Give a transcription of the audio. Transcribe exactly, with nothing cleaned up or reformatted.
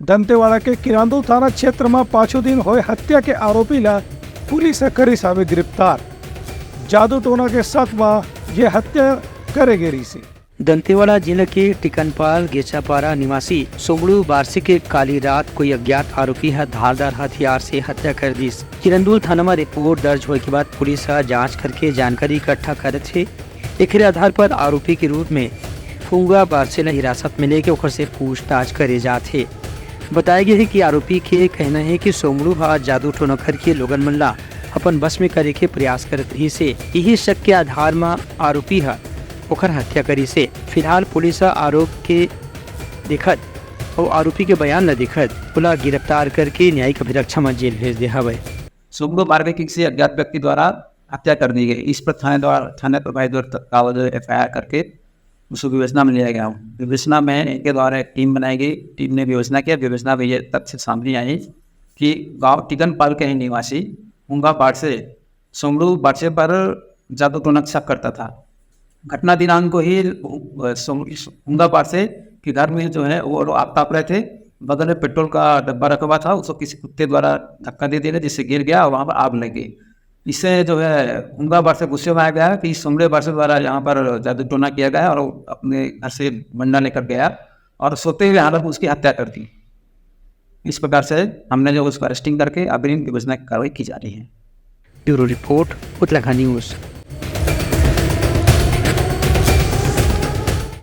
दंतेवाड़ा के किरांदुल थाना क्षेत्र म पाछू दिन होए हत्या के आरोपी ला पुलिस ह करिस हावे गिरफ्तार। जादू टोना के शक म ये हत्या करे गे रहिसे। दंतेवाड़ा जिला के टिकनपाल गेचापारा निवासी सोमड़ू बारसे के काली रात कोई अज्ञात आरोपी ह धारदार हथियार से हत्या कर दिस। किरंदुल थाना म रिपोर्ट दर्ज होए के बाद पुलिस ह जांच करके जानकारी इकट्ठा करत हे। एकरे आधार पर आरोपी के रूप में फुंगा बारसे ल हिरासत में लेके ओकर से पूछताछ करे जात हे। बताया गया है कि आरोपी के कहना है कि सोमड़ू ह जादू टोना करके लोगन मन ला अपन बस में करे के प्रयास करत रहिस हे। यही शक के आधार म आरोपी ह ओकर हत्या करिस हे। फिलहाल पुलिस ह आरोप के देखत अउ आरोपी के बयान ल देखत ओला गिरफ्तार करके न्यायिक अभिरक्षा म जेल भेज दे हवय। सोमड़ू बारसे के किसी अज्ञात व्यक्ति द्वारा हत्या कर दी गई। इस पर थाने द्वारा, थाने प्रभारी द्वारा तत्काल जो एफ आई आर करके उसको विवेचना में लिया गया। विवेचना में इनके द्वारा एक टीम बनाई गई। टीम ने विवेचना किया। विवेचना में ये तथ्य सामने आई कि गांव टिकनपाल के ही निवासी हुंगा बारसे सोमड़ू बारसे पर जादू टोना का शक करता था। घटना दिनांक को ही, अ, सोम-, हुंगा बारसे के घर में जो है वो लोग आग ताप रहे थे। बगल में पेट्रोल का डब्बा रखा हुआ था, उसको किसी कुत्ते द्वारा धक्का दे दिया, जिससे गिर गया और वहाँ पर आग लग गई। इससे जो है हुंगा बारसे गुस्से में आ गया कि सोमड़ू बारसे द्वारा यहाँ पर जादू टोना किया गया और अपने घर से बंडा लेकर गया और सोते हुए हालत में उसकी हत्या कर दी। इस प्रकार से हमने जो उसको अरेस्टिंग करके अग्रिम विवेचना की कार्रवाई की जा रही है। Bureau report, Uttarakhand news.